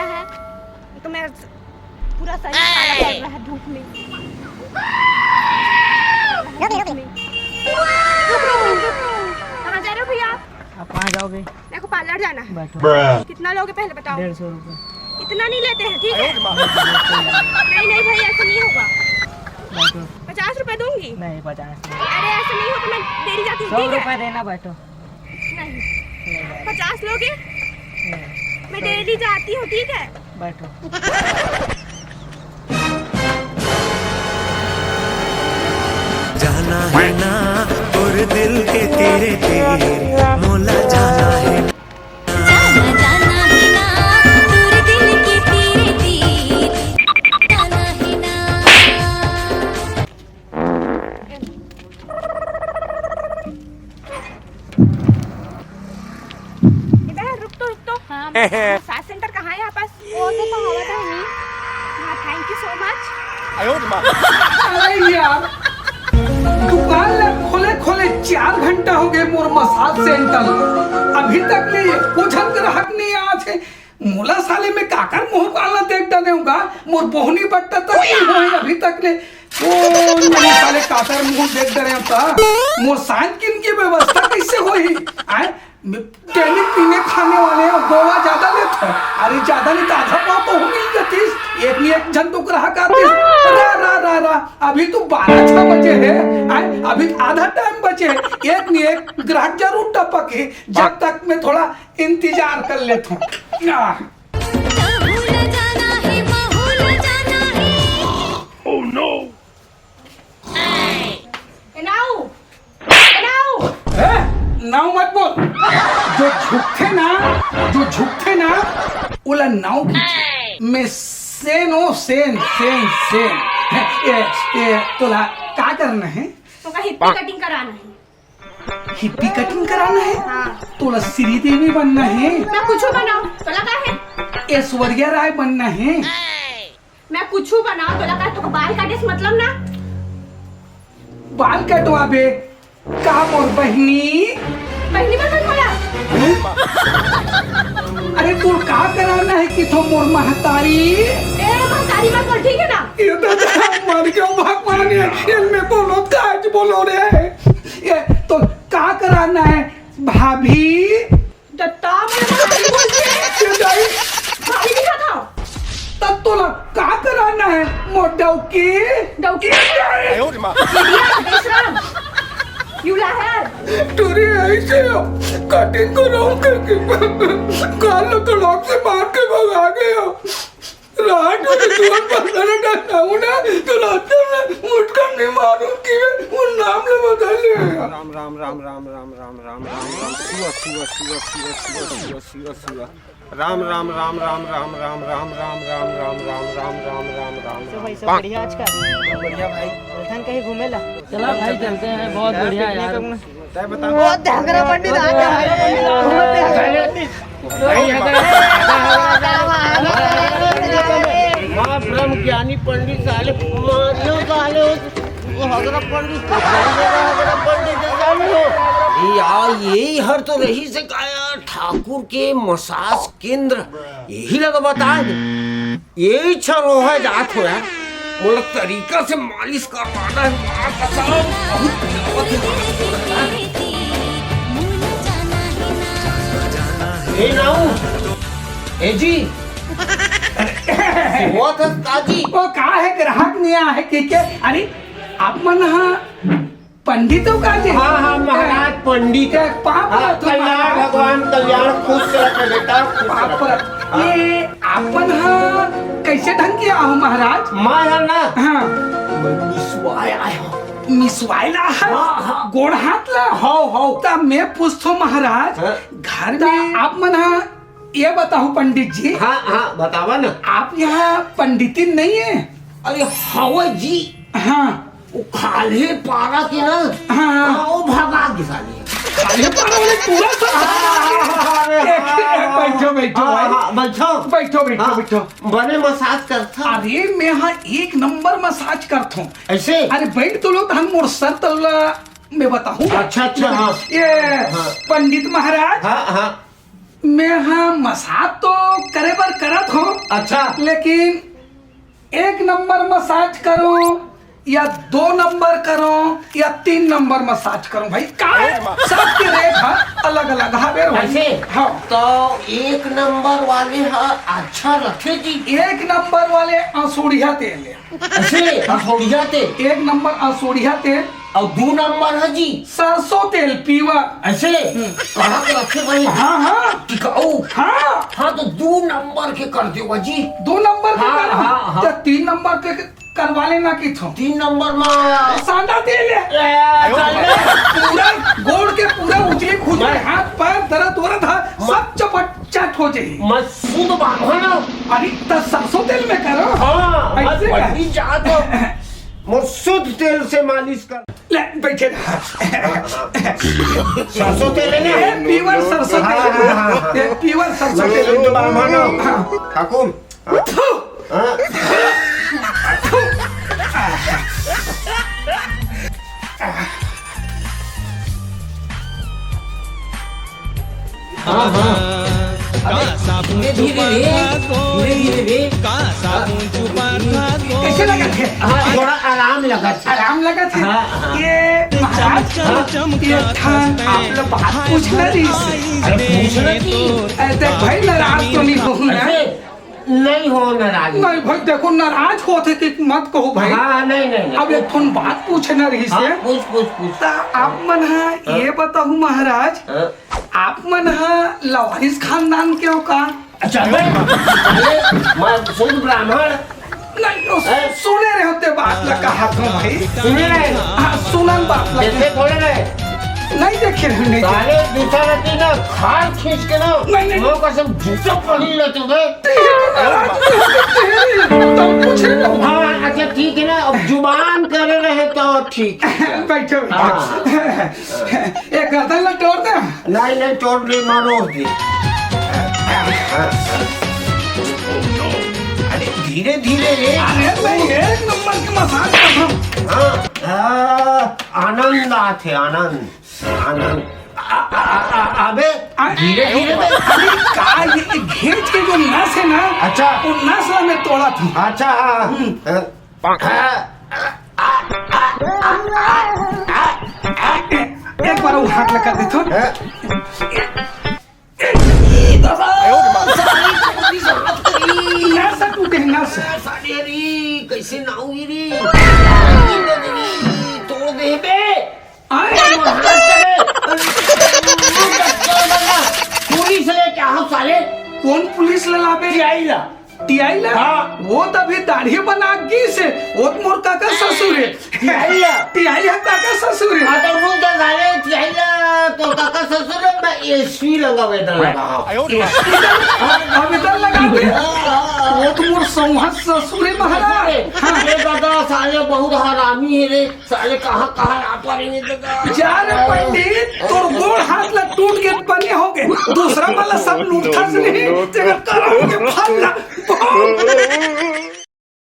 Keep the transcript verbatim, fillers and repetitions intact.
है। ये तो मेरा पूरा शरीर काला पड़ रहा है धूप में। रुक, रुक, रुक। कहाँ जा रहे हो भैया आप? आप कहाँ जाओगे? मेरे को पार्लर जाना है। बैठो। कितना लोगे पहले बताओ। डेढ़ सौ रुपये। इतना नहीं लेते हैं, ठीक है? नहीं, नहीं भाई, ऐसा नहीं होगा। बैठो। पचास रुपए दूंगी। नहीं, पचास नहीं। अरे, ऐसा नहीं होगा, मैं डेली जाती हूँ, सौ ठीक है? रुपये देना, बैठो। नहीं। नहीं, बैठो। पचास लोगे? नहीं। मैं डेली जाती हूँ, ठीक है? बैठो। जाना है ना तोर दिल के तीरे तीर, मोला जाना है। जाना, जाना है ना तोर दिल के तीरे तीर, जाना है ना। इधर रुक तो, रुक तो। हाँ, मसाज सेंटर कहाँ है यहाँ पास? वो तो कहावत है नहीं। हाँ, thank you so much। अरे यार, दुकान ला खोले खोले चार घंटा हो गए मोर मसाज सेंटर, अभी तक ले एको झन ग्राहक नहीं आत हे। मोला साले में काकर मुंह काला देख डरे हूँ गा, मोर बोहनी बट्टा तक नहीं होए अभी तक ले। ओ नहीं साले काकर मुंह देख डरे हूँ ता, मोर सांझ किन की व्यवस्था कैसे होही? आए, टैनिक पीने खाने वाले हैं, गोवा ज्यादा लेते हैं। अरे ज्यादा नहीं तो आधा पाव तो हो गई जातीस। एक नहीं एक झन तो ग्राहक आतीस। रा, रा, रा, रा, अभी तो बारह छह बजे है, आए, अभी आधा टाइम बचे है। एक नहीं एक ग्राहक जरूर टपक है, जब तक मैं थोड़ा इंतजार कर लेता हूँ। आह। ए नाऊ, ए नाऊ। ए, नाऊ मत बोल। जो झुकथे ना, जो झुकथे ना, ओला नाऊ कहिथे। मैं सेन ओ सेन, सेन, सेन। ए, ए, तोला का करना है? तो का हिप्पी कटिंग कराना है। हिप्पी कटिंग कराना है? हाँ। तोला श्रीदेवी बनना है? मैं कुछू बनाओ, तोला का है? ऐश्वर्या राय बनना है? मैं कुछू बनाओ, तोला का, तोका बाल काटे से मतलब ना? बाल कटवाबे का मोर बहिनी? बहिनी बन गई तोला? अरे तोर का कराना है कि थो मोर महतारी? ए, महतारी मत बोल, ठीक है ना? ये तो मर गया भगवान, ये इनमें बोलो, काज बोलो रे। ये तो का कराना है भाभी? दत्ता, मोला भाभी बोलथे। ये दाई। भाभी नहीं खाता। तब तोला का कराना है मोर डौकी? डौकी नहीं है। आयो रे माँ। Idiot, बेशरम। You liar। टूरी ऐसे हो, कटिंग कराऊं करके गाल तो लोग से मार के भगा गए हो। रात में तुरंत बंदर का नाम ना, तो रात में मुटका नहीं मारूं कि मैं उन नाम ले बदल ले। राम राम राम राम राम राम राम राम राम। शिवा शिवा शिवा शिवा शिवा शिवा शिवा शिवा शिवा। राम राम राम राम राम राम राम राम राम राम राम राम राम राम। तो भाई सब बढ़िया आजकल? सब बढ़िया भाई। चलथन कहीं घूमे ला? चला भाई, चलते हैं, बहुत बढ़िया यार। तय बता। वो ध्यागरा पंडित आ गया है। वो ध्यागरा पंडित। भाई, अगर माँ ब्रह्म ज्ञानी पंडित साले मारियो साले, वो हगरा पंडित, हगरा पंडित साले हो। ये यार, यही हर तो रही से काया ठाकुर के मसाज केंद्र, यही लगा बता दे। ये इच्छा रोहे जात हो यार, मोला तरीका से मालिश करवाना है, माँ कसम, बहुत आवत है। ए नाऊ, ए जी, हुआ था ताजी। वो का है, ग्राहक नहीं आया है, के, के? अरे, आप मन हा पंडित हो का जी? हाँ, हाँ, महाराज पंडित। ए, पाँव हाँ, परत हो कल्याण महाराज। भगवान कल्याण खुश रखे बेटा, खुश पाँव रखे। परत। हाँ। ये आप मन हा कैसे ढंग के आहो महाराज? मैं है ना? हाँ। मैं मिसवाय आया हूँ। मिसवाय ला है? हाँ, हाँ। गोड़ हाथ ला? हौ, हौ। ता मैं पूछथो महाराज, हाँ। घर में आप मन हा ये बताओ पंडित जी। हाँ, हाँ, बतावा ना। आप यहाँ पंडितिन नहीं है? अरे हवा जी। हाँ। वो खाल्हे पारा के ना, हाँ, हाँ। हाँ, वो भगा के साले। खाल्हे पारा वाले पूरा सब। हाँ, हाँ, हाँ, हाँ, अरे, एक, हाँ, एक, हाँ, बैठो, बैठो हाँ, भाई। हाँ, बैठो। बैठो, बैठो, हाँ, बैठो। बने मसाज करथा। अरे, मैं हाँ एक नंबर मसाज करथों। ऐसे? अरे, बैठ तो लो, तहन मोर सर तल्ला मैं बताऊँ। अच्छा, अच्छा, हाँ। ये हाँ। पंडित महाराज। हाँ, हाँ। मैं हा मसाज तो करे बर करत हूँ। अच्छा। लेकिन एक नंबर मसाज करूँ या दो नंबर करूँ या तीन नंबर मसाज करूँ भाई, का सबके रेट हा अलग अलग हवे भाई। ऐसे? हाँ। तो एक नंबर वाले हा अच्छा रथे जी। एक नंबर वाले असुड़िया तेल ले। ऐसे? असुड़िया तेल? एक नंबर असुड़िया तेल। अउ दू नंबर ह जी? सरसों तेल पीवर। ऐसे? हम्म। कहाँ के रखे भाई? हाँ, हाँ। टिकाऊ? हाँ। हाँ, तो दू नंबर के कर देवा जी। दू नंबर के हाँ, कर हाँ, हाँ। तो तीन नंबर के करवा लेना कि थो। तीन नंबर मा सांडा तेल है। ए, चल बे। पूरा गोड़ के पूरा उजली खुजली, मैं हाथ पैर दर्द वरद हा, मैं सब चपट चट हो जाए। मैं शुद्ध बांधो ना। अरे, त सरसों तेल में करो। हाँ, ऐसे मैं कर। वही जात हूँ। मोर शुद्ध तेल से मालिश कर। ले, बैठे रहा। सरसों तेल है ना? ये pure सरसों तेल। हाँ, हाँ, हाँ, हाँ। ये pure सरसों मैं तेल। शुद्ध बांधो ना। हाँ। ठाकुर। थू। हाँ। हाँ, हाँ। अबे, धीरे, धीरे रे, धीरे, धीरे रे। कैसे लगा थे? हाँ, थोड़ा आराम लगा थे। आराम लगा थे? हाँ, हाँ। ये महाराज, ये थान आप लोग बात पूछना रही से। अरे, पूछना की? अरे, देख भाई, नाराज तो नहीं हो ना? अरे, नहीं हो नाराज। नहीं भाई, देखो, नाराज होथे कि मत कहो भाई। हाँ, नहीं, नहीं, नहीं। अब एक ठन बात पूछना रही से। हाँ, पूछ, पूछ, पूछ। त आप मन हा, हाँ। ये बताओ महाराज, हाँ। आप मन हा लवारिस खानदान के हो का? अच्छा, बे, अरे, मैं शुद्ध ब्राह्मण। नहीं, ओ, हैं? सुने रहे होते बात ला कहा था भाई। सुने रहे? हाँ, सुनन बात ला। देखे थोड़े रहे। नहीं देखे रहे, नहीं देखे। साले दूसरा दिन ना खाल खींच के ना, नहीं, नहीं। मुंह का सब जूता पहन लेते बे। तेरे को नाराज नहीं होते, तेरे, तब पूछे ना। हाँ, अच्छा, ठीक है ना, अब जुबान करे रहे तो ठीक है। बैठो, बैठो। हाँ। ए, गर्दन ला तोड़ दे। नहीं, नहीं, तोड़ नहीं, मारो दे। अरे, धीरे, धीरे रे। अरे, मैं एक नंबर के मसाज कर रहा हूँ। हाँ, हाँ, आनंद आथे, आनंद, आनंद। आ, आ, आ, आ, अबे, आ, धीरे, धीरे बे। अरे, का ये, ये घेंच के जो नस है ना, अच्छा। वो नस ला मैं तोड़ा था। अच्छा, हाँ। हम्म। हाँ। एक बार वो हाथ लगा दे तो। हैं? ए, दादा, सारी चोरी साफ करी। नस टूटे, नस। साले रे, कैसे नाऊ रे? तोड़ दे बे। आए। पुलिस लेके आओ साले। कौन पुलिस ला लाबे? टीआई ला। टीआई ला? हाँ। वो त अभी दाढ़ी बना गिस हे, वो त मोर काका ससुर हे। टीआई ला? टीआई ह काका ससुर हे। हाँ, तो रुक जा साले, टीआई ला, तोर काका ससुर हे, मैं एसपी लगा वेतन लगा हूँ। एसपी ला? हाँ, अब इधर लगा दे। हाँ, हाँ, हाँ। वो त मोर सौंहा ससुर हे महाराज। ससुर हे। हाँ। ये दादा साले बहुत हरामी हे रे। साले कहाँ, कहाँ आ पा रहे हैं दादा? जा रे पंडित, तोर गोड़ हाथ ला टूट के बने हो गए, दूसरा वाला सब लूटता से नहीं, तेरा करम के फल ला।